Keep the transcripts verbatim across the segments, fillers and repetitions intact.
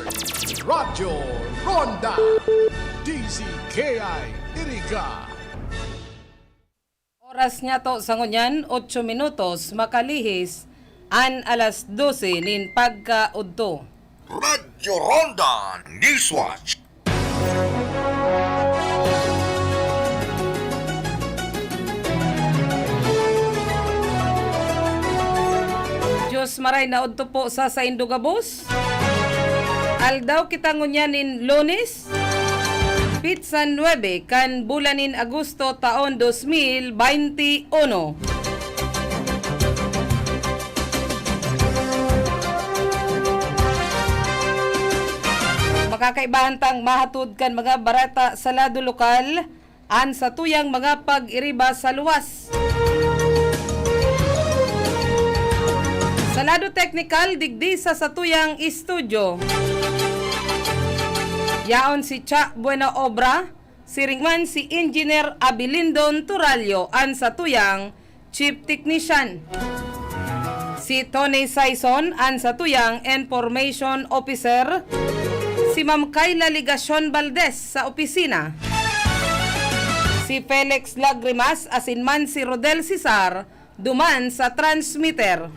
Radyo Ronda, D Z K I Iriga. Oras niyato sa ngunyan, otso minutos, makalihis an alas dose nin pagkaudto. Radyo Ronda Newswatch. Diyos maray na udto po sa saindo gabos. Aldaw kita ngunyan nin Lunes, pitsa nuebe kan bulan nin Agosto, taon dos mil baynte uno. Makakaibahan tang mahatod kan mga bareta sa lado lokal, an satuyang mga pag-iriba sa luwas. Sa lado teknikal, digdi sa satuyang estudyo, yaon si Cha Buena Obra, siring man si Engineer Abilindon Turalio, an satuyang Chief Technician. Si Tony Saison an satuyang Information Officer, si Ma'am Kayla Legacion Valdez sa opisina, si Felix Lagrimas asin man si Rodel Cesar duman sa transmitter.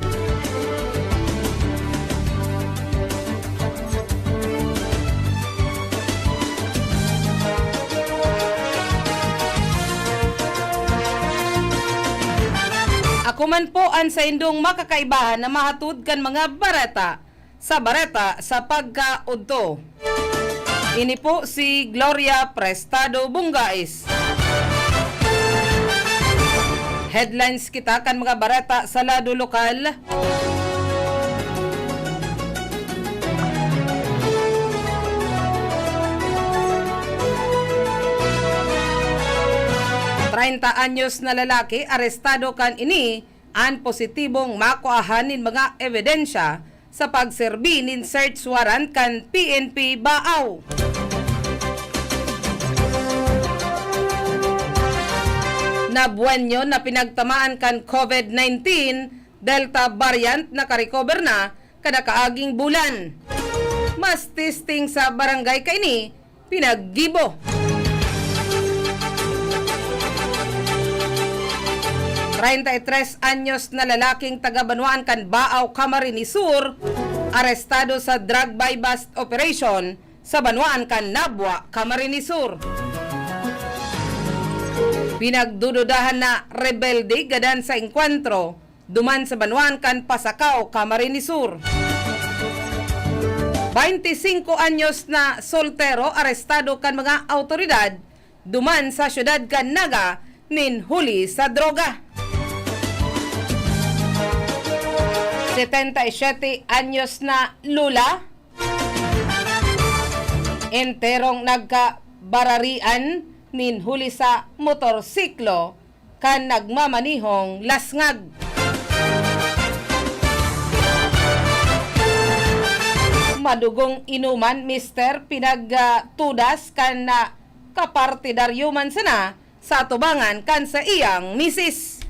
Ako man po an saindong makakaibahan na mahatod kan mga bareta sa bareta sa pagkaudto. Ini po si Gloria Prestado Bungais. Headlines kita kan mga bareta sa lado lokal. Treinta anyos na lalaki arestado kan ini an positibong makuahan nin mga ebidensya sa pagserbi nin search warrant kan P N P Baao. Nabuenyo na pinagtamaan kan COVID nineteen Delta variant nakarecover na kada kaaging bulan. Mass testing sa barangay kaini pinaggibo. Treinta y tres anyos na lalaking taga Banwaan kan Baao, Camarines Sur, arestado sa drug buy-bust operation sa Banwaan kan Nabua, Camarines Sur. Pinagdududahan na rebelde gadan sa engkwentro duman sa banwaan kan Pasacao, Camarines Sur. Baynte singko anyos na soltero arestado kan mga awtoridad duman sa siyudad kan Naga nin huli sa droga. Setenta y siyete anyos na lula, enterong nagkabararian nin huli sa motorsiklo kan nagmamanihong lasngag. Madugong inuman, mister, pinagtudas kan, ah, kapartidaryo man sana sa atubangan kan saiyang misis.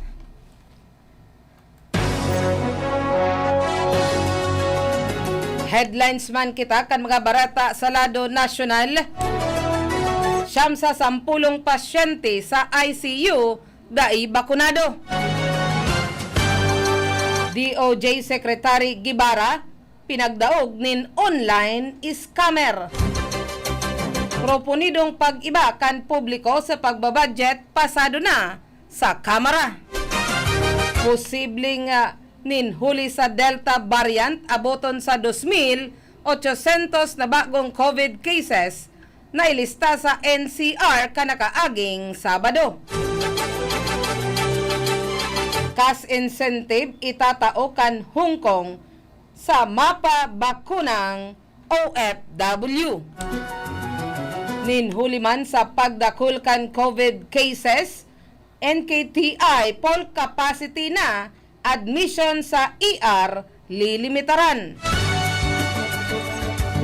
Headlines man kita kan mga bareta sa lado nasyonal. Siyam sa sampulong pasyente sa I C U dai bakunado. D O J Secretary Guevara pinagdaog nin online scammer. Proponidong pag-iba kan publiko sa pagbabudget pasado na sa Kamara. Posibleng, ah, nin huli sa Delta variant, aboton sa dos mil ochocientos na bagong COVID cases na ilista sa N C R kan nakaaging Sabado. Cash incentive itatao kan Hong Kong sa mapabakunang O F W. Nin huli man sa pagdakul kan COVID cases, N K T I full capacity na, admission sa E R lilimitaran.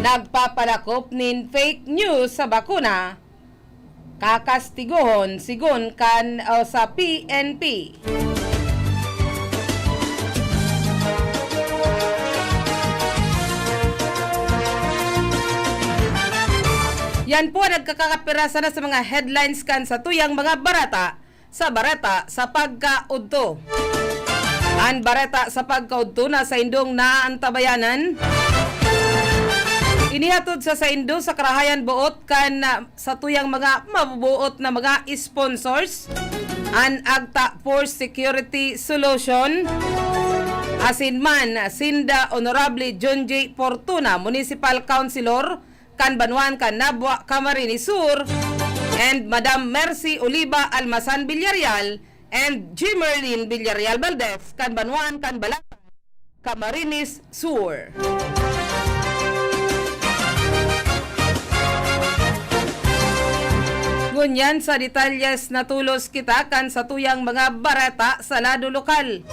Nagpapalakop nin fake news sa bakuna, kakastigohon sigon kan, o, sa P N P. Yan po ang nagkakapirasa na sa mga headlines kan satuyang mga bareta sa Bareta sa Pagkaudto. An bareta sa pagkaudto na saindong naantabayanan. Inihatod sa saindo sa karahayan boot kan, ah, satuyang mga mabubuot na mga sponsors, an Agta for Security Solution, asin man sinda Honorable John J Fortuna, Municipal Councilor kan banwaan kan Nabua, Camarines Sur, and Madam Mercy Oliva Almasan Villarreal and Jimerlin Villarreal Valdez kan banwaan kan Balatan, Camarines Sur. Ngunyan sa detalyes, natulos kita kan satuyang mga bareta sa lado lokal.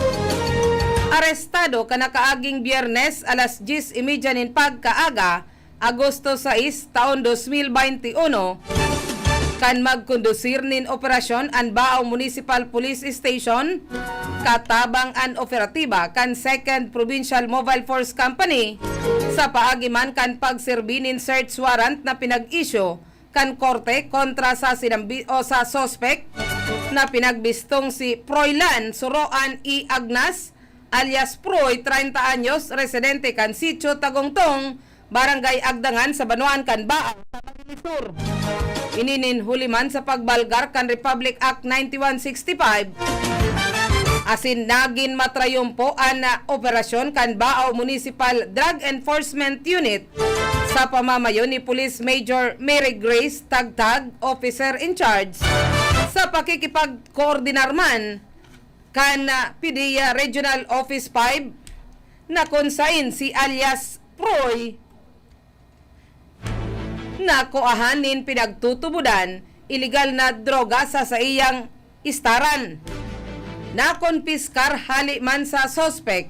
Arestado kan nakaaging Biyernes alas dyes y media nin pagkaaga, Agosto sais, taon dos mil baynte uno, kan magkondusir nin operasyon an Baao Municipal Police Station, katabang an operatiba kan Second Provincial Mobile Force Company, sa paagi man kan pagserbi nin search warrant na pinag-issue kan korte kontra sa sinambi o sa suspek na pinagbistong si Froilan Suroan E Agnas, alias Proy, treinta anyos, residente kan Sitio Tagongtong, Barangay Agdangan, sa banwaan kan Baao, Camarines Sur. Ini nin huli man sa pagbalgar kan Republic Act ninety-one sixty-five, asin nagin matrayumpo an, ah, operasyon kan Baao Municipal Drug Enforcement Unit sa pamamayo ni Police Major Mary Grace Tagtag, Officer in Charge, sa pakikipagkoordinar man kan, ah, PDEA Regional Office five, na kun sain si alias Proy nakuahan nin pinagtutubodan ilegal na droga sa saiyang istaran. Nakonpiskar hali man sa suspek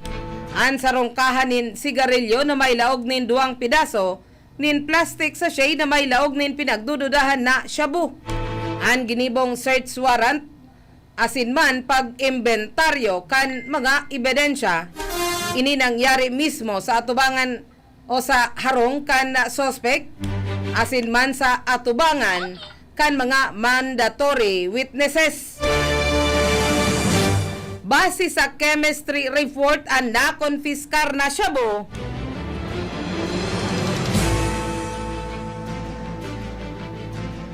an sarong kaha nin sigarilyo na may laog nin duwang pedaso nin plastic sachet na may laog nin pinagdududahan na shabu. An ginibong search warrant asin man pag-imbentaryo kan mga ebidensya. Ini nangyari mismo sa atubangan o sa harong kan suspek asin man sa atubangan kan mga mandatory witnesses. Base sa chemistry report, an nakonpiskar na shabu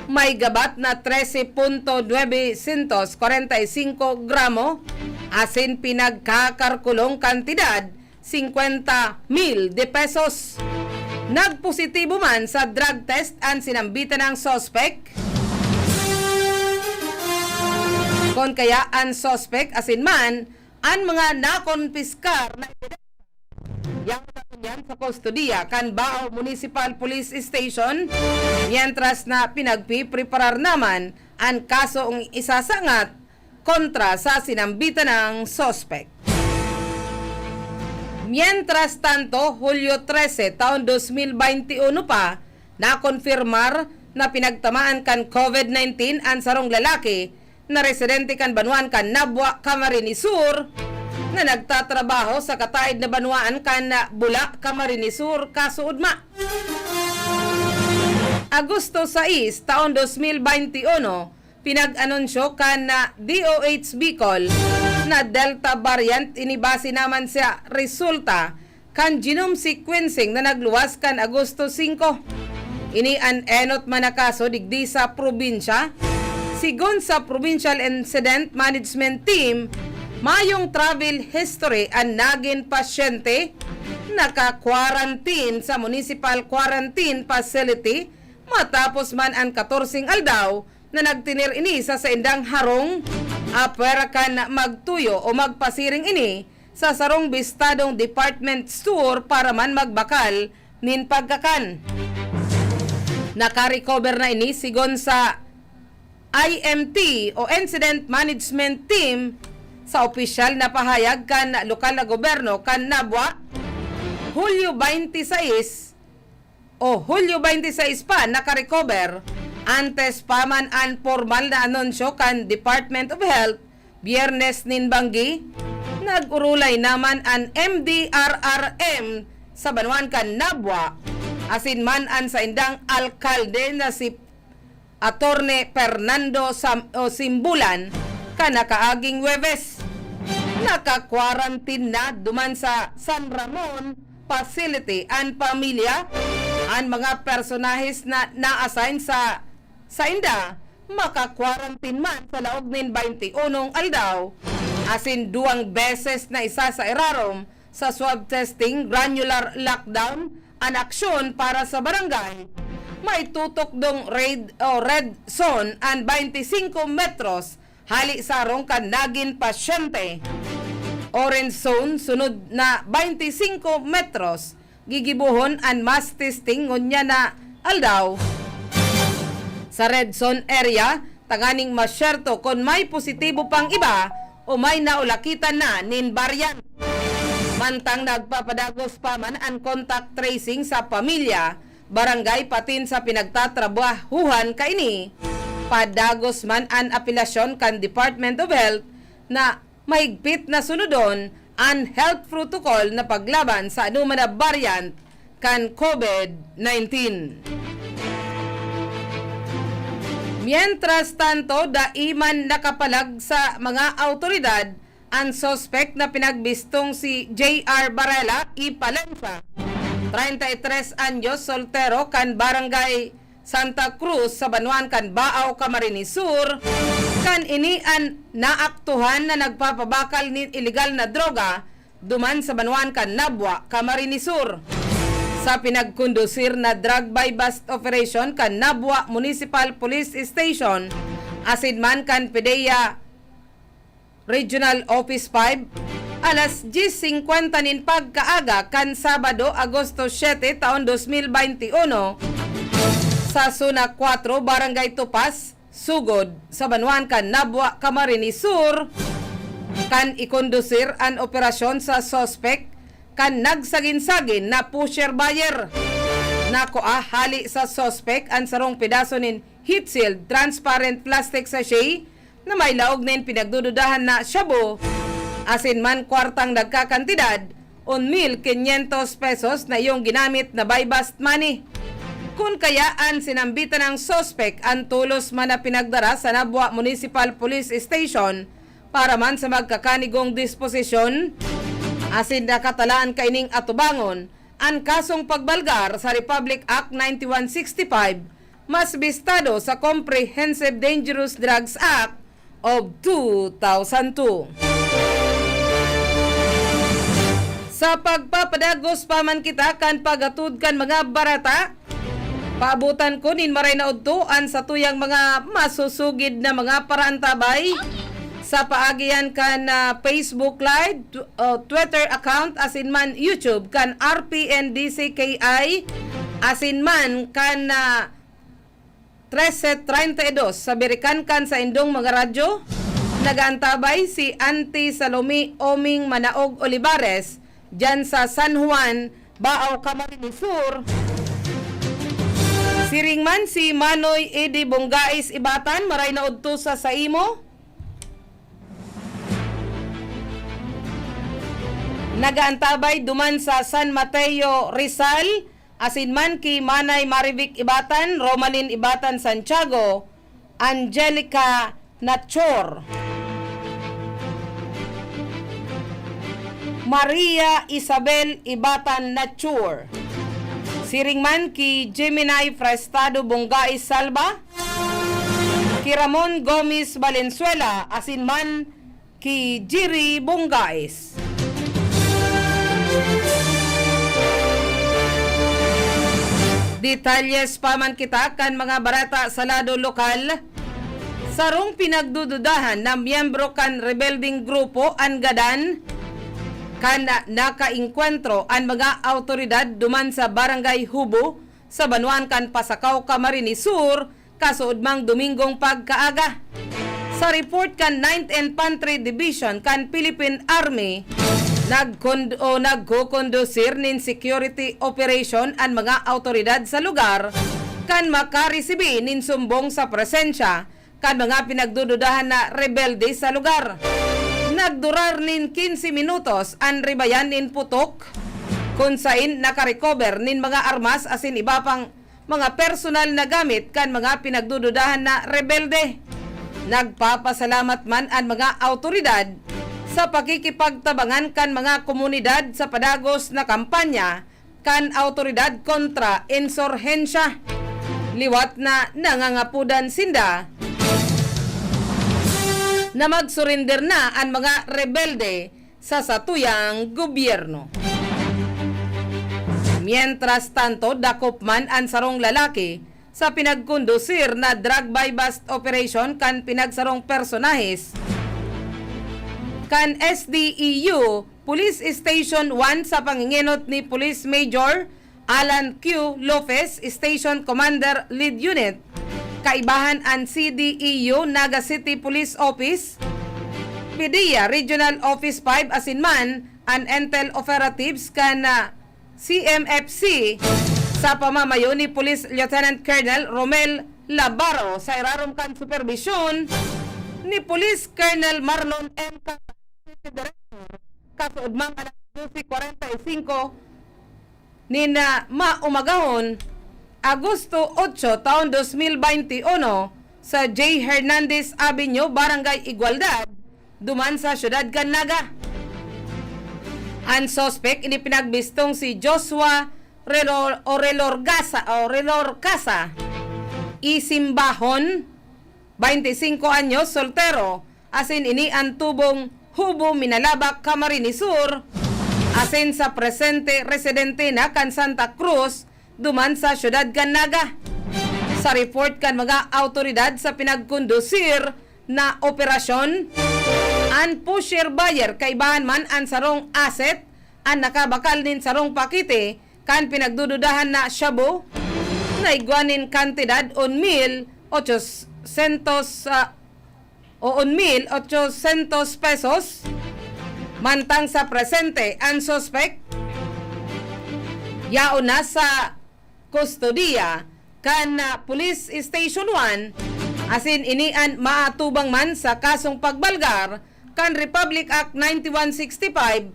may gabat na trese punto nuebe sento kwarenta y singko gramo, asin pinagkakarkulong kantidad singkwenta mil de pesos. Nagpositibo man sa drug test an sinambitan nang suspek. Kon kaya an suspek asin man an mga nakonpiskar na ebidensya, yaon na ngunyan sa kustodiya kan Baao Municipal Police Station, mientras na pinagpipreparar naman an kasong isasangat kontra sa sinambitan nang suspek. Mientras tanto, Hulyo trese, taon dos mil baynte uno pa, nakonfirmar na pinagtamaan kan COVID nineteen an sarong lalaki na residente kan banwaan kan Nabua, Camarines Sur, na nagtatrabaho sa kataed na banwaan kan Bula, Camarines Sur, kasuodma. Agosto sais, taon dos mil baynte uno, pinag-anunsyo kan, ah, D O H Bicol na Delta variant ini base naman sa resulta kan genome sequencing na nagluwas kan Agosto singko. Ini an enot man na kaso digdi sa probinsya. Sigon sa Provincial Incident Management Team, mayong travel history an nagin pasyente naka-quarantine sa Municipal Quarantine Facility matapos man an katorseng aldaw na nagtener ini sa saindang harong, apwera kan magtuyo o magpasiring ini sa sarong bistadong department store para man magbakal nin pagkakan. Nakarecover na ini sigon sa I M T o Incident Management Team sa opisyal na pahayag kan lokal na gobyerno kan Nabua, Hulyo baynte sais, o Hulyo baynte sais pa nakarecover, antes pa man an pormal na anunsyo kan Department of Health, Biyernes nin banggi, nag-urulay naman an M D R R M sa banwaan kan Nabua asin man an saindang alkalde na si Attorney Fernando Sam-, o Simbulan, kan nakaaging Huwebes. Naka-quarantine na duman sa San Ramon facility an pamilya. An mga personahes na na-assign sa sainda maka-quarantine man sa laog nin baynti unong aldaw, asin duwang beses na isa sa irarom sa swab testing, granular lockdown, an aksyon para sa barangay. May tutukdong red o red zone an baynti singko metros hali sa harong kan nagin pasyente. Orange zone, sunod na baynti singko metros, gigibohon an mass testing ngunyan na aldaw. Sa red zone area, tanganing masyerto kun may positibo pang iba o may naulakitan na nin variant. Mantang nagpapadagos pa man an contact tracing sa pamilya, barangay patin sa pinagtatrabahuhan kaini, padagos man an apelasyon kan Department of Health na mahigpit na sunodon an health protocol na paglaban sa anoman na variant kan COVID nineteen. Mientras tanto, dai man nakapalag sa mga awtoridad an suspek na pinagbistong si J R Barela y Palencia, treinta y tres anyos, soltero, kan Barangay Santa Cruz sa banwaan kan Baao, Camarines Sur, kan ini an naaktuhan na nagpapabakal nin ilegal na droga duman sa banwaan kan Nabua, Camarines Sur. Sa pinagkondusir na drug buy-bust operation kan Nabua Municipal Police Station asin man kan PDEA Regional Office five, alas dyes singkwenta nin pagkaaga kan Sabado, Agosto siete, taon dos mil baynti uno, sa Zona Kuwatro, Barangay Tupas, Sugod, sa banwaan kan Nabua, Camarines Sur, kan ikondusir an operasyon sa suspek kan nagsagin-sagin na pusher buyer. Nakua hali sa suspek an sarong pedaso nin heat-sealed transparent plastic sachet na may laog nin pinagdududahan na shabu, asin man kwartang nagkakantidad un mil quinientos pesos na iyong ginamit na buy-bust money. Kun kaya an sinambitan ng suspek an tolos man na pinagdara sa Nabua Municipal Police Station para man sa magkakanigong disposisyon, asin nakatalaan kaining atubangon an kasong pagbalgar sa Republic Act ninety-one sixty-five, mas bistado sa Comprehensive Dangerous Drugs Act of two thousand two. Sa pagpapadagos pa man kita kan pag-atod kan mga bareta, paabotan ko nin maray na udto an satuyang mga masusugid na mga paraantabay sa paagi yan kan, ah, Facebook Live, tw-, o Twitter account, asin man YouTube kan R P N D C K I, asin man kan, ah, trese treinta y dos, sa birikan kan saindong mga radyo. Nag-aantabay si Auntie Salome Oming Manaog Olivares, dyan sa San Juan, Baao, Camarines Sur. Siring man si Manoy Eddie Bongais Ibatan, maray na udto sa saimo. Nag-aantabay duman sa San Mateo, Rizal, asin man ki Manay Marivic Ibatan, Romalyn Ibatan Santiago, Angelica Nachor, Maria Isabel Ibatan Nachor. Siring man ki Gemini Prestado Bongais Salva, ki Ramon Gomez Valenzuela, asin man ki Jerry Bongais. Detalyes pa man kita kan mga bareta sa lado lokal. Sarong pinagdududahan na miyembro kan rebeldeng grupo an gadan kan na-, nakaengkwentro an mga awtoridad duman sa Barangay Hubo sa banwaan kan Pasacao, Camarines Sur, kasuodmang Domingong pagkaaga. Sa report kan Ninth Infantry Division kan Philippine Army, nagkon-, o nagkokondusir nin security operation an mga awtoridad sa lugar kan makaresibi nin sumbong sa presensya kan mga pinagdududahan na rebelde sa lugar. Nagdurar nin quince minutos an ribayan nin putok, kun sain nakarecover nin mga armas asin iba pang mga personal na gamit kan mga pinagdududahan na rebelde. Nagpapasalamat man an mga awtoridad sa pakikipagtabangan kan mga komunidad sa padagos na kampanya kan awtoridad kontra insurhensya, liwat na nangangapodan sinda na magsurinder na an mga rebelde sa satuyang gobyerno. Mientras tanto, dakop man an sarong lalaki sa pinagkondusir na drug buy-bust operation kan pinagsarong personahes kan S D E U Police Station one sa pangingenot ni Police Major Alan Q Lopez, Station Commander, Lead Unit, kaibahan an C D E U Naga City Police Office, PDEA Regional Office five asin man an intel operatives kan, ah, C M F C sa pamamayo ni Police Lieutenant Colonel Romel Labaro sa irarom kan superbisyon ni Police Colonel Marlon M. Cata, City Director, kasuodmang alas dose kwarenta y singko nin, ah, maumagahon, Agosto otso, taon dos mil baynte uno, sa J Hernandez Avenue, Barangay Igualdad, duman sa siyudad kan Naga. An suspek ini pinagbistong si Joshua Relor, o Relorgasa, o Relorcasa Isimbahon, baynte singko anyos, soltero, asin ini an tubong Hubo, Minalabac, Camarines Sur, asin sa presente residente na kan Santa Cruz, duman sa siyudad kan Naga. Sa report kan mga awtoridad sa pinagkondusir na operasyon, an pusher buyer kaibahan man an sarong asset, an nakabakal nin sarong pakete kan pinagdududahan na shabu, na igwa nin kantidad un mil ochocientos, ah, o un mil ochocientos pesos. Mantang sa presente, an suspek yaon na sa kustodiya kan, ah, Police Station one, asin ini an maatubang man sa kasong pagbalgar kan Republic Act ninety-one sixty-five,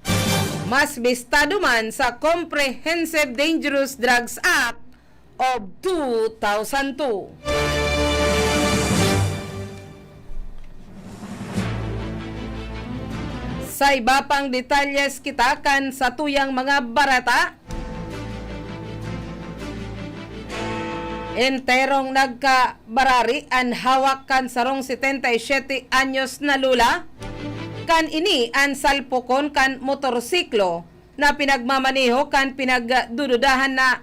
mas bistado man sa Comprehensive Dangerous Drugs Act of two thousand two. Sa iba pang detalyes kita kan satuyang mga bareta, enterong nagkabarari an hawak kan sarong setenta y siete anyos na lola. Kan ini an salpokon kan motorsiklo na pinagmamaneho kan pinagdududahan na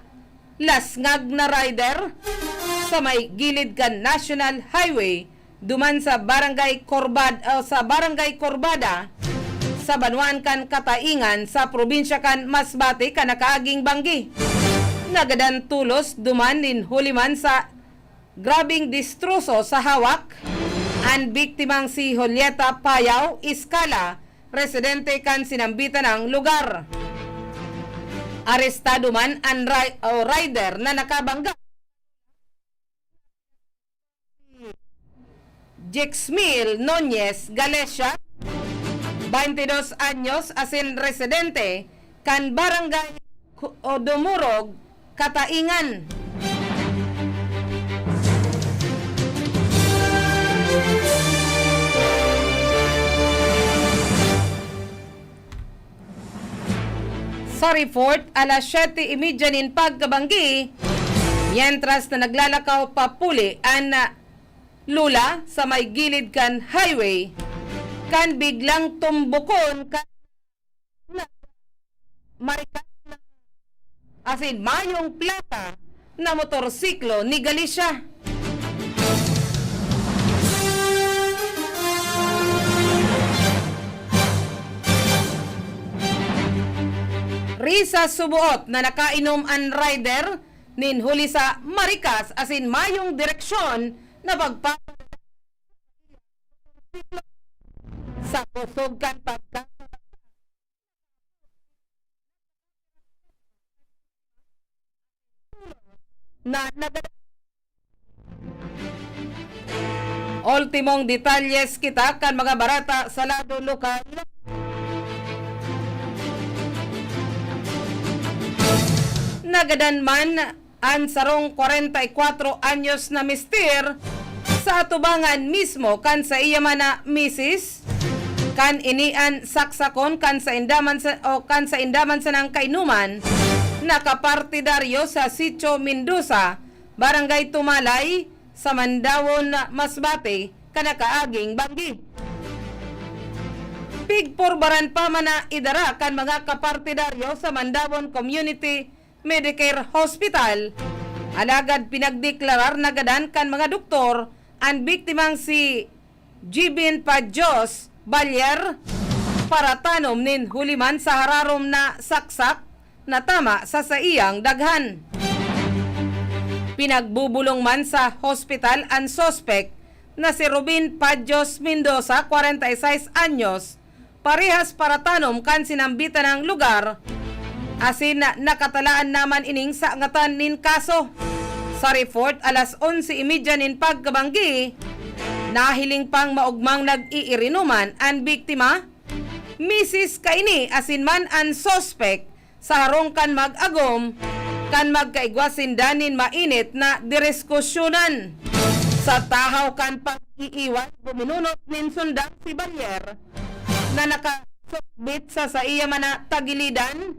lasngag na rider sa may gilid kan National Highway, duman sa Barangay Corbad-, o sa Barangay Corbada, sa banwaan kan Kataingan, sa probinsya kan Masbate, kan nakaaging banggi. Nagadan tolos duman nin huli man sa grabeng destroso sa hawak an biktimang si Julieta Payao Escala, residente kan sinambitan na lugar. Arestado man an ri-, o rider na nakabangga, Jexmil Nunez Galecia, baynte dos anyos, asin residente kan Barangay Ku-, o Dumurog, Kataingan. Sa report, alas siyete y media nin pagkabanggi, mientras na naglalakaw papuli an, ah, lola sa may gilid kan highway, kan biglang tumbokon kan na marikas na asin mayong plaka na motorsiklo ni Galicia. Ri sa suboot na nakainom an rider nin huli sa marikas asin mayong direksyon na pagpa-, sa kusog kan pagka-, na nagada-, Ultimong detalyes kita kan mga bareta sa lado lokal. Nagadan man an sarong kwarenta y kwatro anyos na mister sa atubangan mismo kan saiya man na misis, kan ini an saksakon kan sainda man sa, o kan sainda man sanang kainuman, nakapartidaryo sa Sitio Mendoza, Barangay Tumalay, sa Mandawon, Masbate, kan nakaaging banggi. Pigpurbaran pa man na idara kan mga kapartidaryo sa Mandawon Community Medicare Hospital, alagad pinagdeklarar na gadan kan mga doktor an biktimang si Jibin Padios Balier, paratanom nin huli man sa hararom na saksak na tama sa saiyang daghan. Pinagbubulong man sa hospital an suspek na si Rubin Padios Mendoza, kwarenta y seis anyos, parehas paratanom kan sinambitan nang lugar, asin na nakatalaan na man ining sangatan nin kaso. Sa report, alas onse y media nin pagkabanggi, nahiling pang maogmang nag-iirinuman an biktima, misis kaini asin man an suspek sa harong kan mag-agom, kan magkaigwa sinda nin mainit na diriskusyonan. Sa tahaw kan pag-iiway, guminunot nin sundang si Balier na nakasukbit sa saiya man na tagilidan,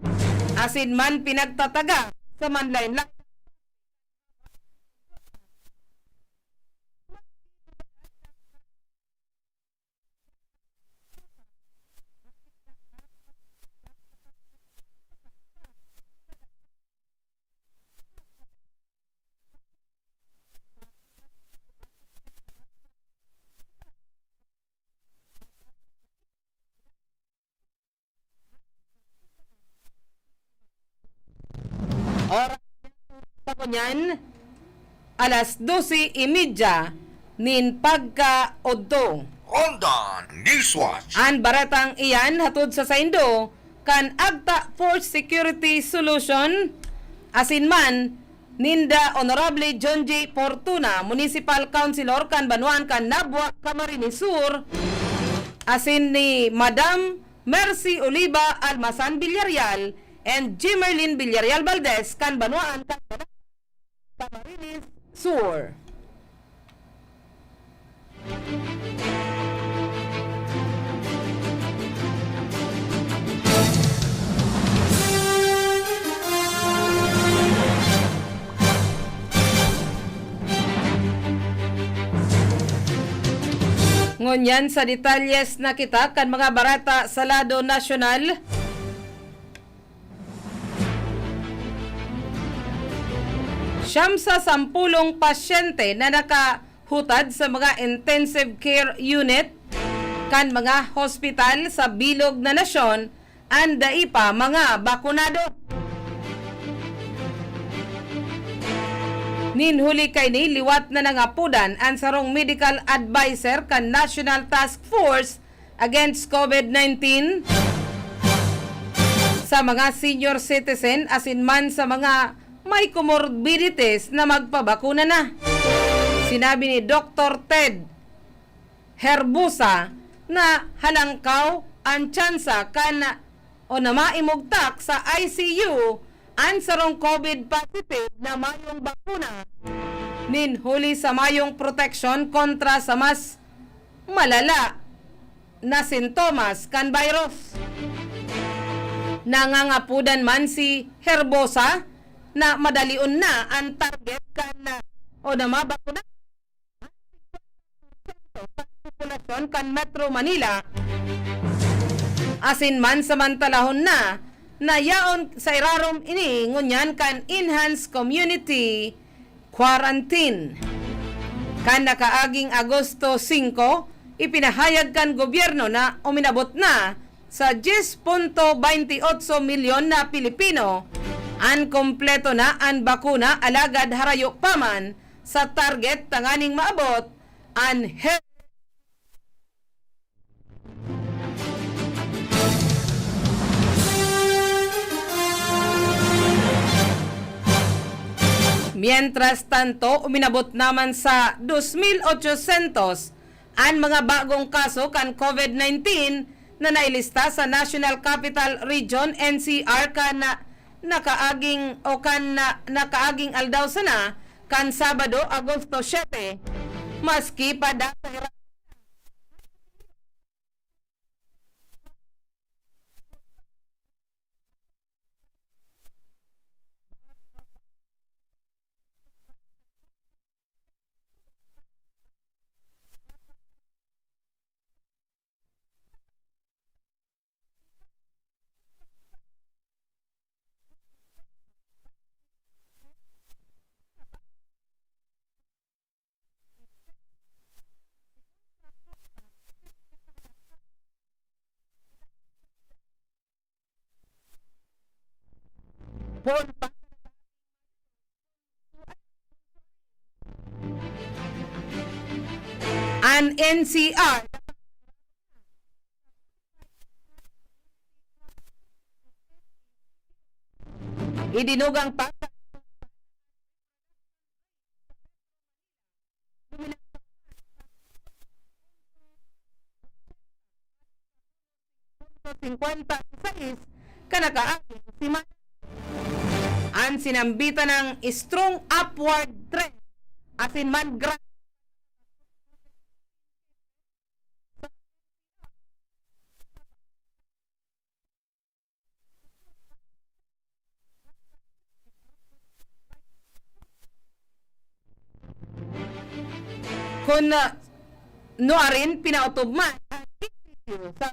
asin man pinagtataga sa manlaen-laen. Oras sa ngunyan, alas dose y media nin pagkaodto. Ronda Newswatch. An baretang iyan hatod sa saindo kan Agta Force Security Solution, asin man ninda Honorable John J Fortuna, Municipal Councilor kan banwaan kan Nabua, Camarines Sur, asin ni Madam Mercy Oliva Almasan Villarreal and Jimerlin Villarreal Valdez kan banwaan kan Camarines Sur. Ngunyan sa detalyes na kita kan mga bareta sa lado nasyonal. Siyam sa sampulong pasyente na nakahutad sa mga intensive care unit kan mga hospital sa bilog na nasyon an dai pa mga bakunado. Nin huli kaini, liwat na nangapodan an sarong medical adviser kan National Task Force against COVID nineteen sa mga senior citizen asin man sa mga may comorbidities na magpabakuna na. Sinabi ni Doktor Ted Herbosa na halangkaw an tsansa kan o na maimugtak sa I C U an sarong COVID positive na mayong bakuna, nin huli sa mayong proteksyon kontra sa mas malala na sintomas kan virus. Nangangapodan man si Herbosa na madalion na an target kan o na mabakuna populasyon kan Metro Manila, asin mansamantalahon na, na yaon sa irarom ini ngunyan kan enhanced community quarantine. Kan nakaaging Agosto singko, ipinahayag kan gobyerno na uminabot na sa dyes punto baynte otso milyon na Pilipino an kompleto na an bakuna, alagad harayo pa man sa target tanganing maabot an herd. Mientras tanto, uminabot naman sa dos mil ochosyentos an mga bagong kaso kan COVID nineteen na nailista sa National Capital Region, N C R, kan nakaaging o kan na, nakaaging aldaw sana kan Sabado, Agosto siete, maski pa da-, An N C R idinugang pa singkwenta y seis ka nakaaging semana. An sinambitan ng strong upward trend asin man gra- Kun, ah, nuarin pinaotob man an sitwasyon sa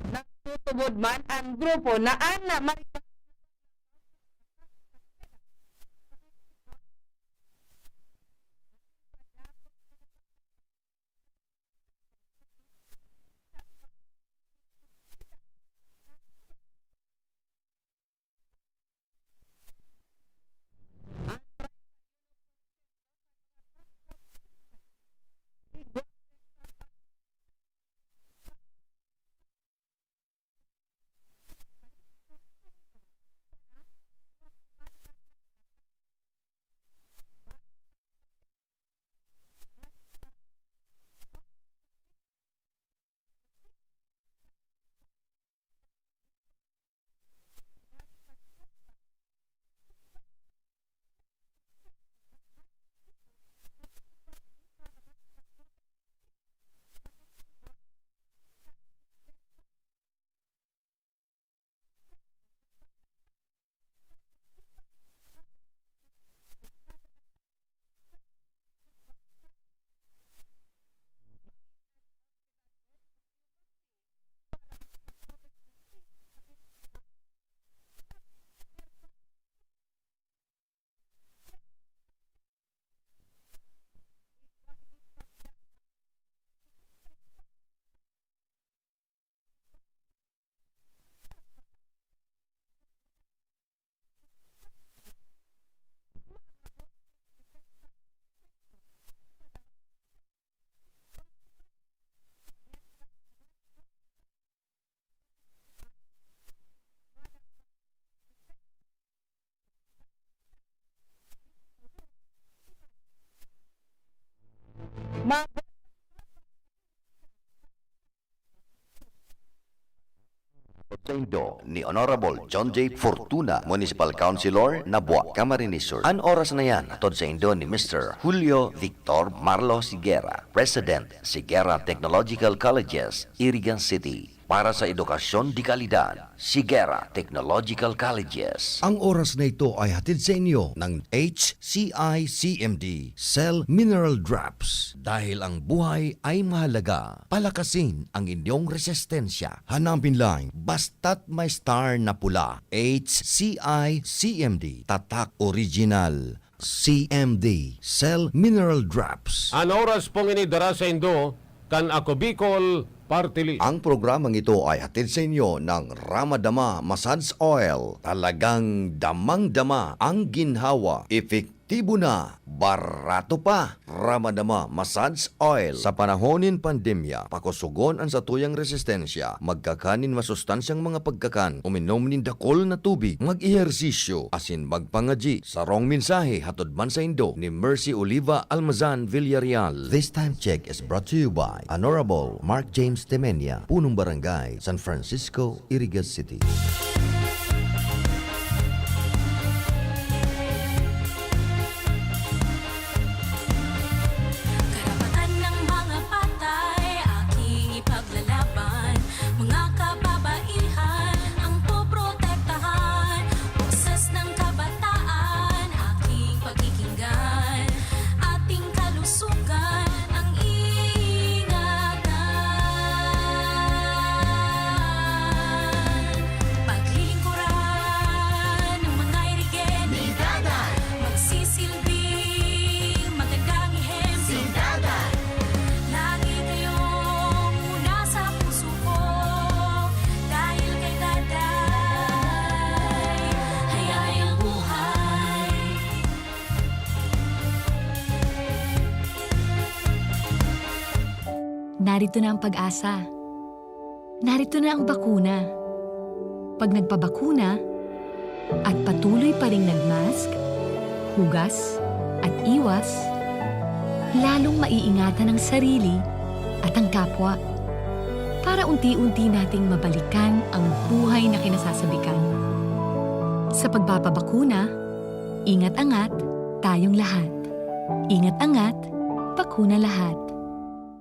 nagtutubod man an grupo na an maripas Saindo ni Honorable John J Fortuna, Municipal Councilor, Nabua, Camarines Sur. An oras na yan, hatod saindo ni Mister Julio Victor Marlo Siguera, President, Siguera Technological Colleges, Irigan City. Para sa edukasyon de kalidad, Siguera Technological Colleges. Ang oras na ito ay hatid sa inyo ng H C I C M D, Cell Mineral Drops. Dahil ang buhay ay mahalaga, palakasin ang inyong resistensya. Hanapin lang, basta't may star na pula. H C I C M D, tatak original. C M D, Cell Mineral Drops. An oras pong ini dara saindo kan Ako Bicol Party List. Ang programang ito ay hatid sa inyo ng Ramadama Massage Oil. Talagang damang-dama ang ginhawa. Epektibo na, barato pa. Ramadama Massage Oil. Sa panahon nin pandemya, pakosogon an satuyang resistensya. Magkakan nin masustansyang mga pagkakan, uminom nin dakul na tubig, mag-ehersisyo, asin magpangadyi. Sarong mensahe hatod man saindo ni Mercy Oliva Almazan Villarreal. This time check is brought to you by Honorable Mark James Temenia, Punong Barangay, San Francisco, Iriga City. Narito na ang pag-asa. Narito na ang bakuna. Pag nagpabakuna at patuloy pa ring nagmask, hugas, at iwas, lalong maiingatan ang sarili at ang kapwa. Para unti-unti nating mabalikan ang buhay na kinasasabikan. Sa pagpapabakuna, ingat-angat tayong lahat. Ingat-angat, bakuna lahat.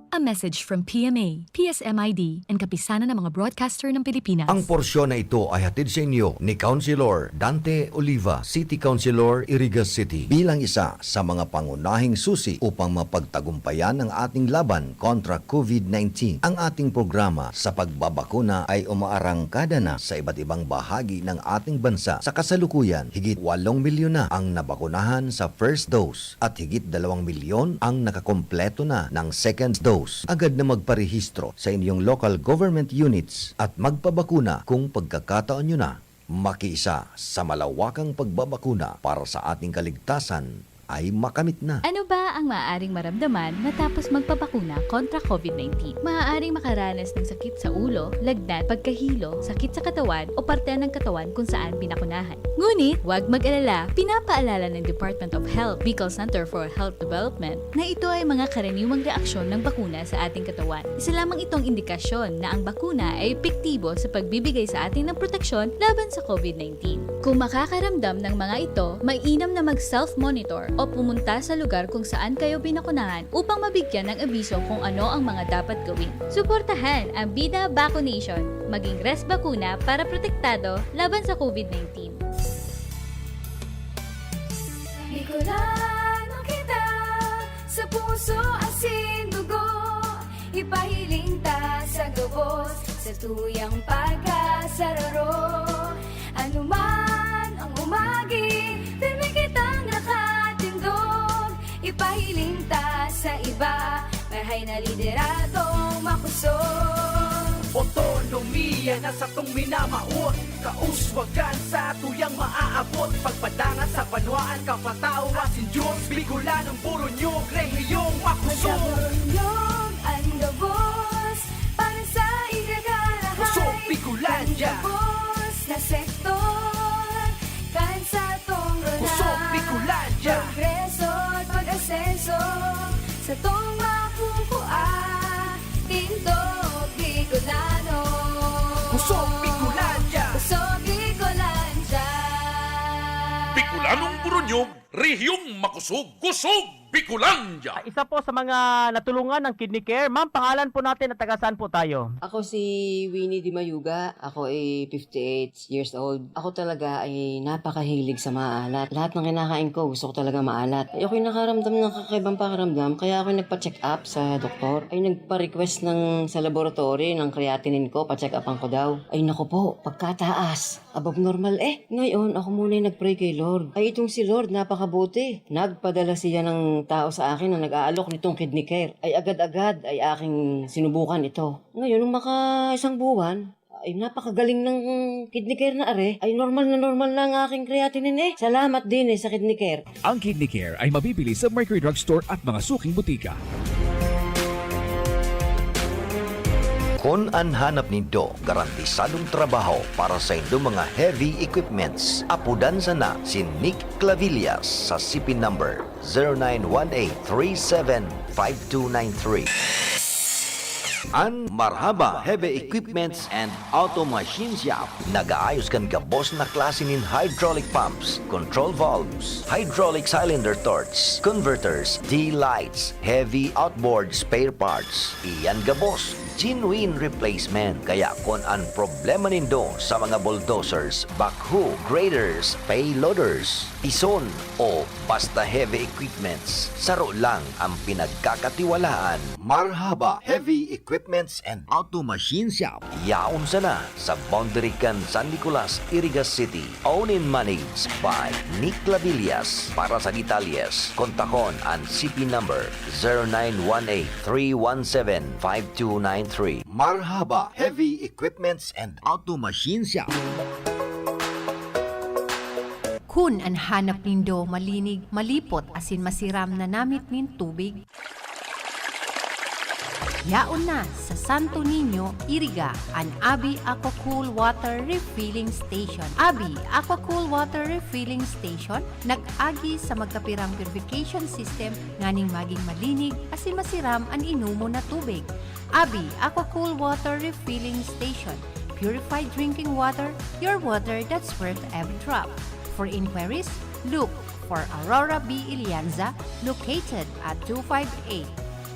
A message from P M A, P S M I D, and Kapisanan ng mga Broadcaster ng Pilipinas. Ang porsyon na ito ay hatid sa inyo ni Councilor Dante Oliva, City Councilor, Iriga City. Bilang isa sa mga pangunahing susi upang mapagtagumpayan ang ating laban kontra covid nineteen, ang ating programa sa pagbabakuna ay umaarangkada na sa iba't ibang bahagi ng ating bansa. Sa kasalukuyan, higit walong milyon na ang nabakunahan sa first dose at higit dalawang milyon ang nakakompleto na ng second dose. Agad na magparehistro sa inyong local government units at magpabakuna kung pagkakataon nyo na. Makiisa sa malawakang pagbabakuna para sa ating kaligtasan ay makamit na. Ano ba ang maaaring maramdaman matapos magpabakuna kontra covid nineteen? Maaaring makaranas ng sakit sa ulo, lagnat, pagkahilo, sakit sa katawan, o parte ng katawan kung saan binakunahan. Ngunit, huwag mag-alala, pinapaalala ng Department of Health, Bicol Center for Health Development, na ito ay mga karaniwang reaksyon ng bakuna sa ating katawan. Isa lamang itong indikasyon na ang bakuna ay epektibo sa pagbibigay sa atin ng proteksyon laban sa covid nineteen. Kung makakaramdam ng mga ito, mainam na mag-self-monitor o pumunta sa lugar kung saan kayo binakunahan upang mabigyan ng abiso kung ano ang mga dapat gawin. Suportahan ang Bida Vaccination. Maging Res Bakuna para protektado laban sa covid nineteen. Bicolano kita, sa puso asin dugo, ipahiling ta sa gabos, sa tuyang pagkasararo. Anuman ang umagi, pirmi kitang nakatindog, ipahiling ta sa iba, marahay na lideradong makusog. Otonomiya na satong minamawot, kauswagan sa tuyang maaabot, pagpadangat sa banwaan, kapataw asin Diyos, Bicolanong Boronyog, rehiyong makusog. Sa Boronyog, ang gabos, para sa ikakarahay. Kusog Bicolandia. Ang gabos na sektor, kan sa tong rona. Kusog Bicolandia. Progreso at pag-asenso, sa tong makukua, tindog Bicolano. Kusog Bicolandia. Kusog Bicolandia. Bicolanong Boronyog, rehiyong makusog. Kusog Bicolandia. Ah, isa po sa mga natulungan ng Kidney Care. Ma'am, pangalan po natin at taga saan po tayo? Ako si Winnie Di Mayuga. Ako ay fifty-eight years old. Ako talaga ay napakahilig sa maalat. Lahat ng kinakain ko, gusto ko talaga maalat. Ay, ako'y nakaramdam ng kakaibang pakiramdam, kaya ako'y nagpa-check up sa doktor. Ay, nagpa-request ng, sa laboratory ng creatinine ko, pa-check upan ko daw. Ay, naku po, pagkataas. Above normal eh. Ngayon, ako muna'y nag-pray kay Lord. Ay, itong si Lord, napakabuti. Nagpadala siya ng tao sa akin na nag-aalok nitong Kidney Care. Ay, agad-agad ay aking sinubukan ito. Ngayon, nung maka isang buwan, ay, napakagaling ng Kidney Care na are. Ay, normal na normal na ang aking creatinine eh. Salamat din eh sa Kidney Care. Ang Kidney Care ay mabibili sa Mercury Drug Store at mga suking butika. Kun an hanap nindo garantisadong trabaho para sa indong mga heavy equipments, apodan sana si Nick Clavillas sa C P number zero nine one eight three seven five two nine three. An Marhaba Heavy Equipments and Auto Machine Shop nag-aayos kan gabos na klase nin hydraulic pumps, control valves, hydraulic cylinder torch, converters, D-lights, heavy outboard spare parts. Iyan gabos, genuine replacement. Kaya kun an problema nindo sa mga bulldozers, backhoe, graders, payloaders, pison, o basta heavy equipments, saro lang ang pinagkakatiwalaan. Marhaba Heavy Equipments and Auto Machine Shop. Yaon sana sa boundary kan San Nicolas, Iriga City. Owned and managed by Nick Labillas. Para sa detalyes, kontakon an C P number zero nine one eight three one seven five two nine three. Marhaba Heavy Equipments and Auto Machine Shop. Kun an hanap nindo malinig, malipot asin masiram na namit nin tubig, Yaon na sa Santo Niño, Iriga, an Abi Aquacool Water Refilling Station. Abi Aquacool Water Refilling Station nag-agi sa magkapirang purification system nganing magin malinig asin masiram an inomon na tubig. Abi Aquacool Water Refilling Station. Purified drinking water, your water that's worth every drop. For inquiries, look for Aurora B Ilianza, located at two five eight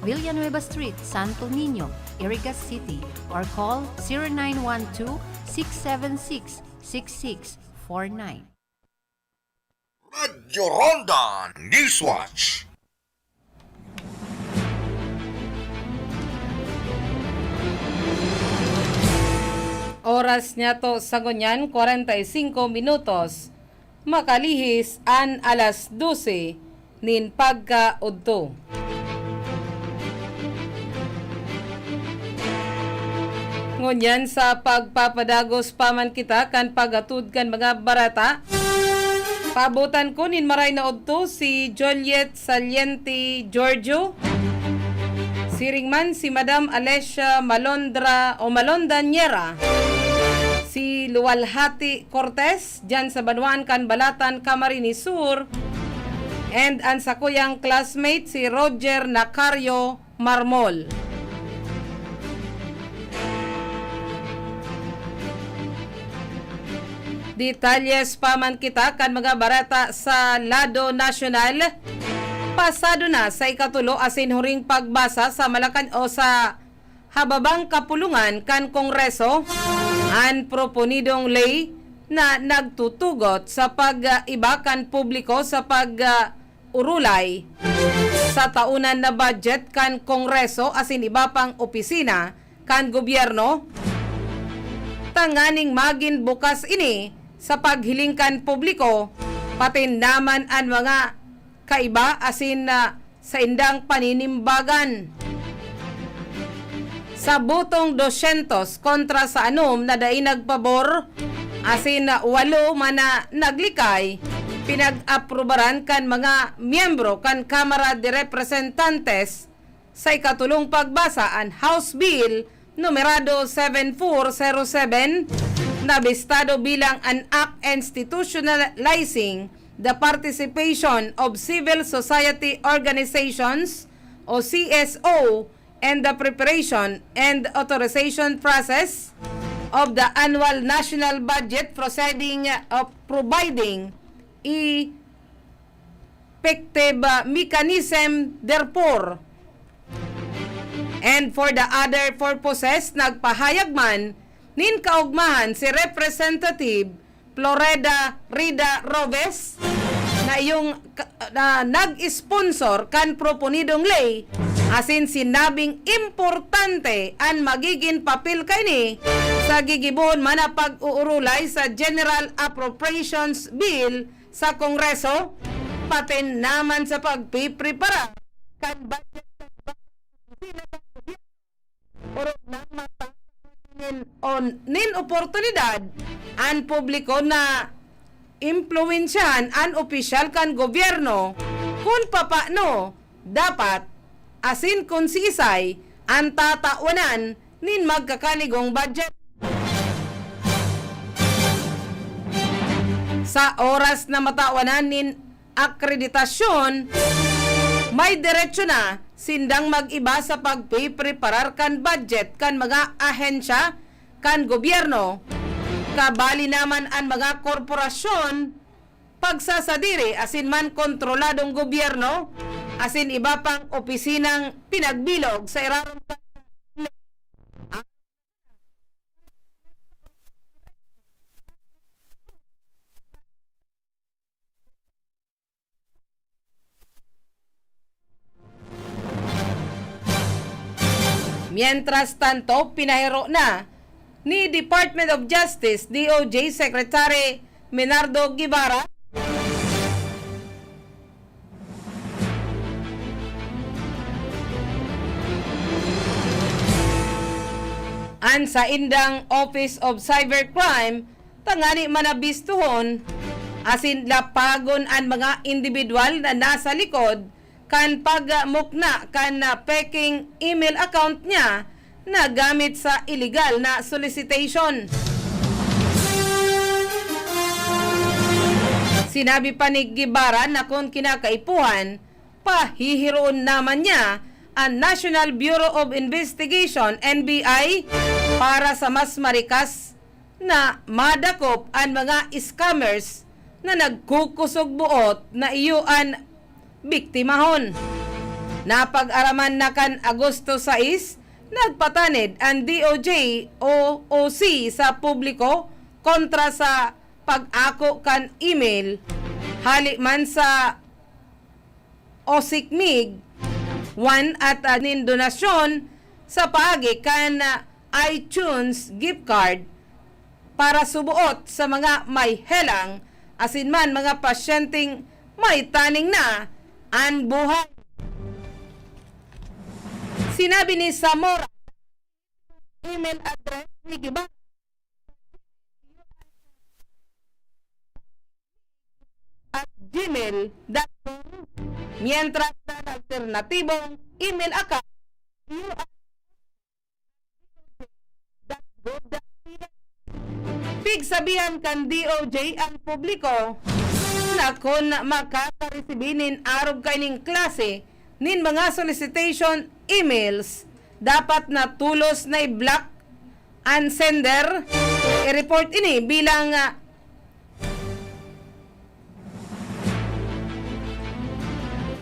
Villanueva Street, Santo Niño, Iriga City, or call zero nine one two, six seven six, six six four nine. Radyo Ronda Newswatch. Oras niyato sa ngunyan, kwarenta y singko minutos. Makalihis an alas dose nin pagkaudto. Ngunyan, sa pagpapadagos pa man kita kan pag-atod kan mga bareta, paabotan ko nin maray na udto si Juliet Saliente Giorgio, siring man si Madam Alessia Malondra o Malonda Niera, si Luwalhati Cortez, diyan sa banwaan kan Balatan, Camarines Sur, and an sakuyang classmate, si Roger Nacario Marmol. Detalles pa man kita kan mga bareta sa lado nasyonal. Pasado na sa ikatulo asin huring pagbasa sa Malacan o sa hababang kapulungan kan Kongreso an proponidong ley na nagtutugot sa pag-iba kan publiko sa pag-, ah, urulay sa taonan na budget kan Kongreso asin iba pang opisina kan gobyerno, tanganing magin bukas ini sa paghiling kan publiko, pati naman an mga kaiba asin, ah, saindang paninimbagan. Sa botong dosyentos kontra sa anom na dai nagpabor, asin walo man na naglikay, pinag-aprubaran kan mga miyembro kan Kamara de Representantes sa ikatulong pagbasa an House Bill numerado seven four zero seven, na bistado bilang an Act Institutionalizing the Participation of Civil Society Organizations o C S O and the Preparation and Authorization Process of the Annual National Budget Proceeding, uh, providing effective, uh, mechanism therefore. And for the other purposes, nagpahayag man nin kaogmahan si Representative Floreda Rida Robes, na iyong ka-, na nag-sponsor kan proponidong ley, asin sinabing importante an magigin papel kaini sa gigibohon man na pag-uurulay sa General Appropriations Bill sa Kongreso, pati naman sa pagpiprepara kan budget sa Orog nang mata nin, on, nin oportunidad an publiko na impluwensyahan an opisyal kan gobyerno kun papano dapat asin kun siisay an tatawanan nin magkakanigong budget. Sa oras na matawanan nin akreditasyon, may deretsyo na sindang mag-iba sa pagpipreparar kan budget kan mga ahensya kan gobyerno, kabali naman an mga korporasyon, pagsasadiri asin man kontroladong gobyerno, asin iba pang opisinang pinagbilog sa irarom kan Mientras tanto, pinahiro na ni Department of Justice, D O J, Secretary Menardo Guevara an saindang Office of Cybercrime tangani man na bistuhon asin lapagon an mga indibidwal na nasa likod kan pagmukna kan, ah, peking email account niya na gamit sa iligal na solicitation. Sinabi pa ni Guevara na kung kinakaipuhan, pahihiroon naman niya an National Bureau of Investigation, N B I, para sa mas marikas na madakop an mga scammers na nagkukusog buot na iyo an biktimahon. Napag-araman na kan Agosto sais, nagpatanid an D O J o O C sa publiko kontra sa pag-ako kan email hali man sa OSICMIG one at, ah, nin donasyon sa paagi kan, ah, iTunes gift card para suboot sa mga may helang asin man mga pasyenteng may taning na an buhay. Sinabi ni Zamora, email address ni Guevara at gmail dot com, mientras na alternatibong email account, pigsabihan kan D O J ang publiko na kun makakaresibi nin arog kaining klase nin mga solicitation emails, dapat na tolos na i-block an sender. I-report ini bilang, ah,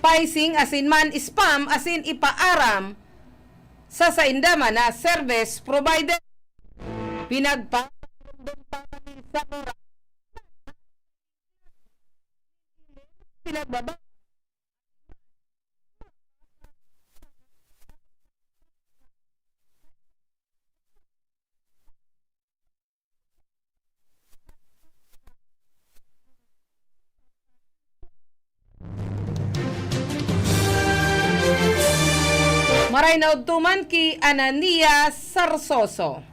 phishing asin man spam asin ipaaram sa sainda man na service provider. Pinagpaparamdam pa kami sa oras. Pinagbaba- Maray na udto man ki Ananias Sarsoso.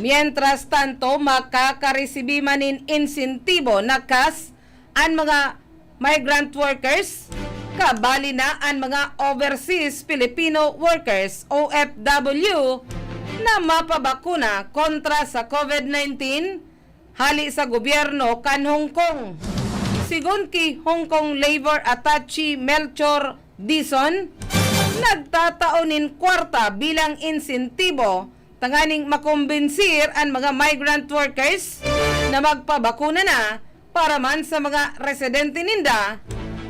Mientras tanto, makakaresibi man nin insentibo na cash an mga migrant workers, kabali na an mga overseas Filipino workers, O F W, na mapabakuna kontra sa COVID nineteen hali sa gobyerno kan Hong Kong. Sigon ki Hong Kong Labor Attaché Melchor Dizon, nagtatao nin kwarta bilang insentibo tanganing makombinsir an mga migrant workers na magpabakuna na. Para man sa mga residente ninda,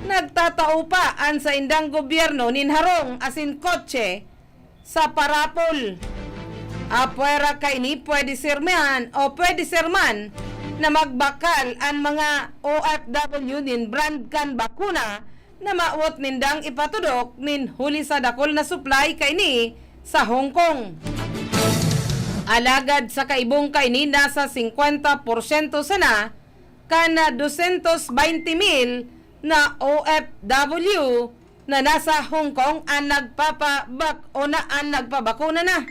nagtatao pa an saindang gobyerno nin harong asin kotse sa parapol. Apwera kaini, pwede ser man o pwede ser man na magbakal an mga O F W nin brand kan bakuna na mawot nindang ipatudok nin huli sa dakul na supply kaini sa Hong Kong. Alagad sa kaibong kaini, nasa singkwenta porsyento sana kan dosyentos baynte mil na O F W na nasa Hong Kong an nagpapabak-, o na an nagpabakuna na.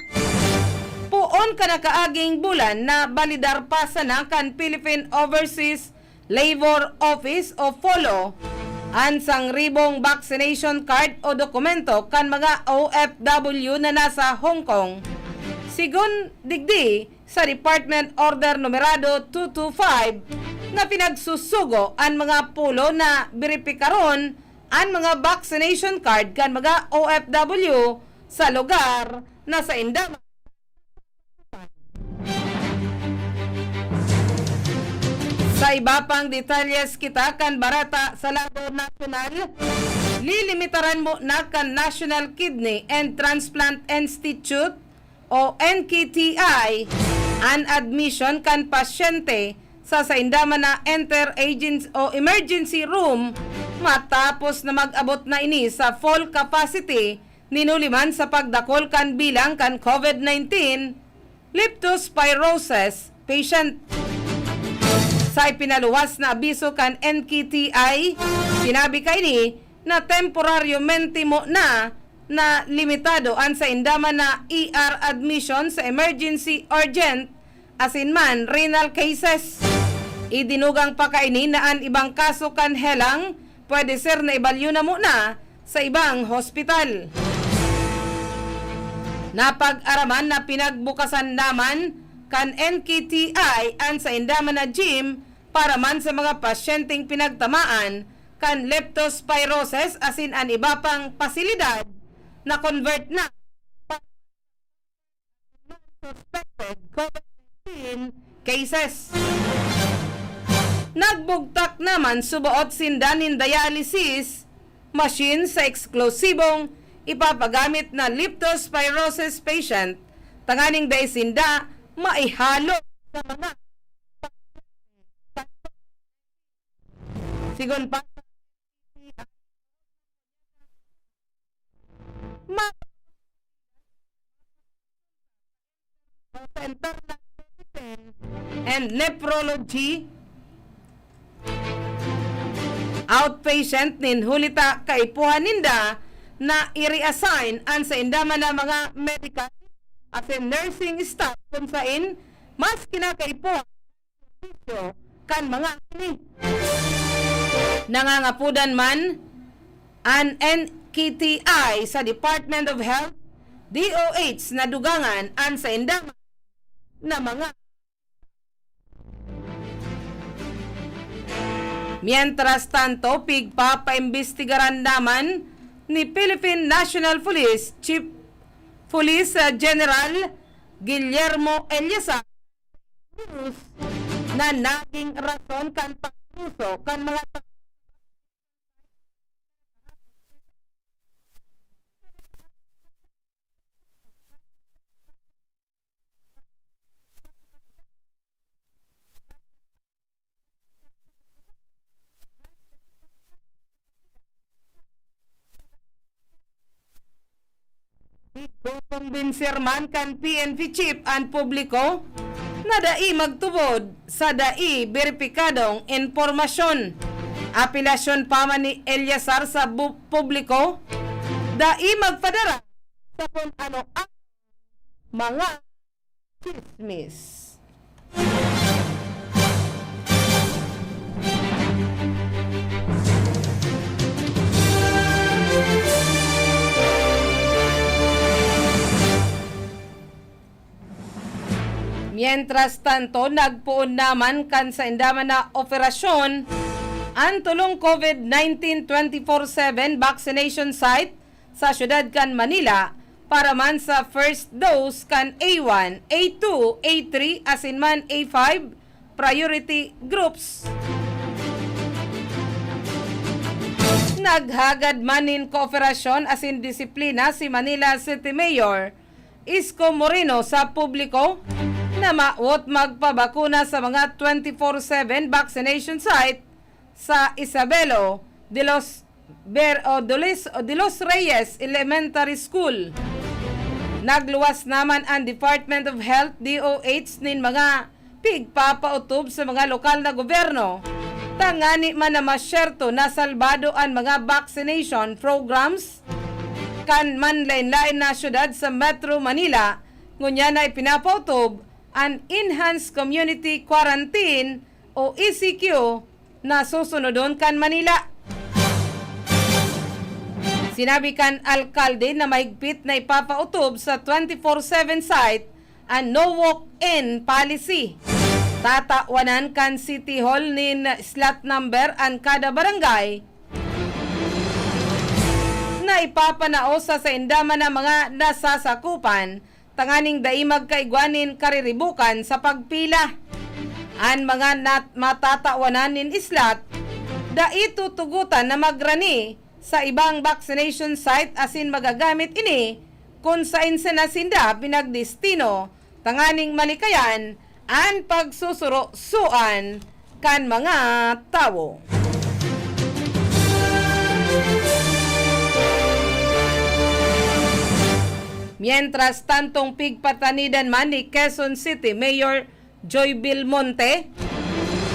Poon kan nakaaging bulan, nabalidar pa sana kan Philippine Overseas Labor Office o pholo an sangribong vaccination card o dokumento kan mga O F W na nasa Hong Kong. Sigon digdi sa Department Order Numerado two two five na pinagsusugo an mga pholo na beripikaron an mga vaccination card kan mga O F W sa lugar na sainda Sa iba pang detalyes kita kan bareta sa lado nasyonal, lilimitaran mo na kan National Kidney and Transplant Institute o N K T I an admission kan pasyente sa sainda man na inter-agency o emergency room matapos na mag-abot na ini sa full capacity nin huli man sa pagdakul kan bilang kan COVID nineteen, leptospirosis patient. Sa ipinaluwas na abiso kan N K T I, sinabi kaini na temporaryomente mo na, na limitado an sainda man na E R admission sa emergency, urgent, asin man renal cases. Idinugang pa kaini na an ibang kaso kan helang pwede ser na ibalyo na muna sa ibang hospital. Napag-araman na pinagbukasan naman kan N K T I an sainda man na gym para man sa mga pasyenteng pinagtamaan kan leptospirosis asin an iba pang pasilidad na convert na suspected COVID nineteen cases. Nagbugtak naman subaot sinda nin dialysis machine sa eksklusibong ipapagamit na leptospirosis patient tanganing dai sinda maihalo sa mga sigon pa ma- Center ng Medicine and Nephrology outpatient nin huli ta kaipuhan ninda na i-reassign an sainda man na mga medical asin nursing staff kun sain mas kinakaipuhan serbisyo kan mga ini. Nangangapudan man an N K T I sa Department of Health, D O H, na dugangan an sainda na mga. Mientras tanto, pigpapaimbestigaran naman ni Philippine National Police Chief Police, ah, General Guillermo Eleazar na naging rason kan pagduso kan mga Ikokombinser man kan P N P chief an publiko na dai magtubod sa dai beripikadong impormasyon. Apelasyon pa man ni Eleazar sa bu-, publiko, dai magpadara sa kun ano ang mga chismis. Mientras tanto, nagpoon naman kan sainda man na operasyon an tulong COVID nineteen twenty-four seven vaccination site sa siyudad kan Manila para man sa first dose kan A one, A two, A three asin man A five priority groups. Naghagad man nin kooperasyon asin disiplina si Manila City Mayor Isko Moreno sa publiko na mawot magpabakuna sa mga twenty-four seven vaccination site sa Isabelo de los Ber-, o Dolis-, o de los Reyes Elementary School. Nagluwas naman ang Department of Health, D O H, nin mga pigpapautob sa mga lokal na gobyerno, tangani man na masyerto na salbado an mga vaccination programs kan manlaen-laen na syudad sa Metro Manila, ngunyan na ipinapautob an Enhanced Community Quarantine o E C Q na susunodon kan Manila. Sinabi kan alkalde na mahigpit na ipapautob sa twenty-four seven site an no walk-in policy. Tatawanan kan City Hall nin slot number an kada barangay na ipapanao sa sainda man na mga nasasakupan tanganing dai magkaigwa nin kariribukan sa pagpila. An mga nat-, matatawanan nin slot, dai tutugotan na magrani sa ibang vaccination site asin magagamit ini kun saen sana sinda pinagdestino tanganing malikayan an pagsusurosoan kan mga tawo. Mientras tantong pigpatanidan man ni Quezon City Mayor Joy Belmonte,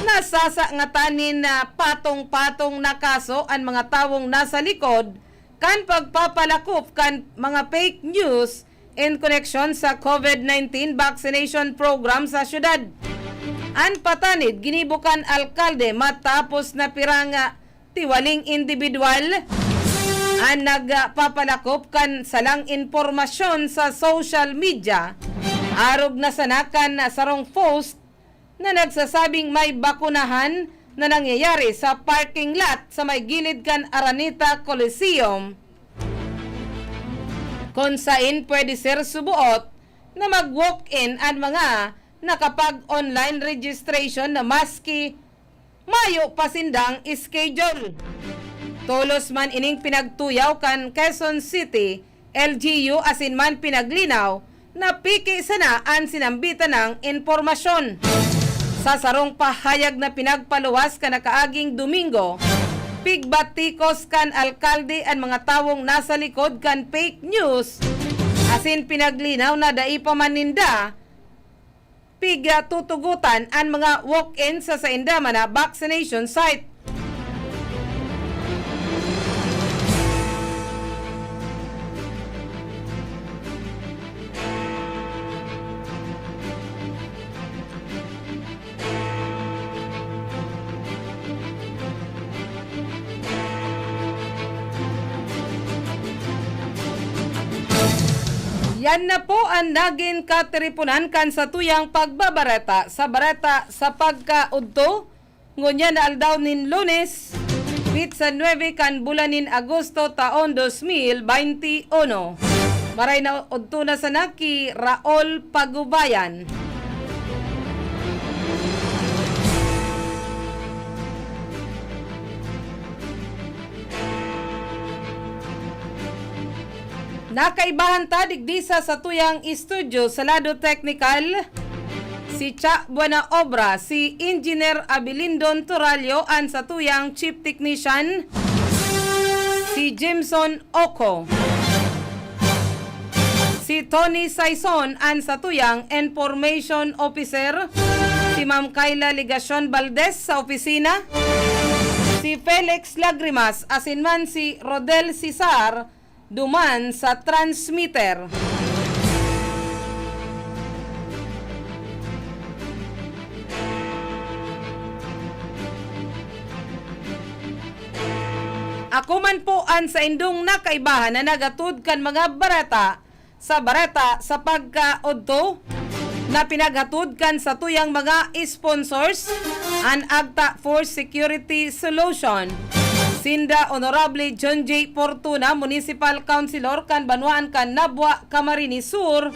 nasasangatan nin, ah, patong-patong na kaso an mga tawong nasa likod kan pagpapalakop kan mga fake news in koneksyon sa COVID nineteen vaccination program sa syudad. An patanid ginibo kan alkalde matapos na pirang, ah, tiwaling indibidwal an nagpapalakop kan salang impormasyon sa social media, arog na sana kan sarong post na nagsasabing may bakunahan na nangyayari sa parking lot sa may gilid kan Araneta Coliseum, kun sain pwede ser suboot na mag-walk-in an mga nakapag-online registration na maski mayo pa sindang schedule. Tolos man ining pinagtuyaw kan Quezon City L G U asin man pinaglinaw na peke sana an sinambitan nang impormasyon. Sa sarong pahayag na pinagpaluwas kan nakaaging Domingo, pigbatikos kan alkalde an mga tawong nasa likod kan fake news, asin pinaglinaw na dai pa man ninda pigtutugotan an mga walk-in sa sainda man na vaccination site. Yan na po an nagin katiriponan kan satuyang pagbabareta sa Bareta sa Pagkaudto, ngunyan na aldaw nin Lunes, pitsa nuebe kan bulan nin Agosto, taon dos mil baynti uno. Maray na udto na sana ki Raul Pagubayan. Nakaibahan ta digdi sa satuyang estudyo sa lado teknikal, si Cha Buena Obra, si Engineer Abilindon Toralio an satuyang Chief Technician, si Jimson Oco. Si Tony Saison an satuyang Information Officer, si Ma'am Kayla Legacion Valdez sa opisina, si Felix Lagrimas asin man si Rodel Cesar duman sa transmitter. Ako man po an saindong nakaibahan na naghatod kan mga bareta sa Bareta sa Pagkaudto na pinaghatod kan satuyang mga sponsors, an Agta for Security Solution, sinda Honorable John J Fortuna, Municipal Councilor kan banwaan kan Nabua, Camarines Sur,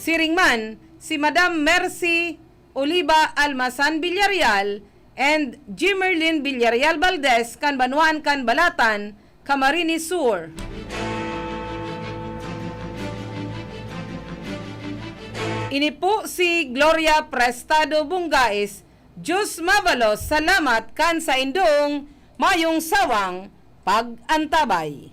siring man si Madam Mercy Oliva Almasan Villarreal and Jimerlin Villarreal Valdez kan banwaan kan Balatan, Camarines Sur. Ini po si Gloria Prestado Bungais. Diyos mabalos, salamat kan saindong mayong sawang pag-antabay.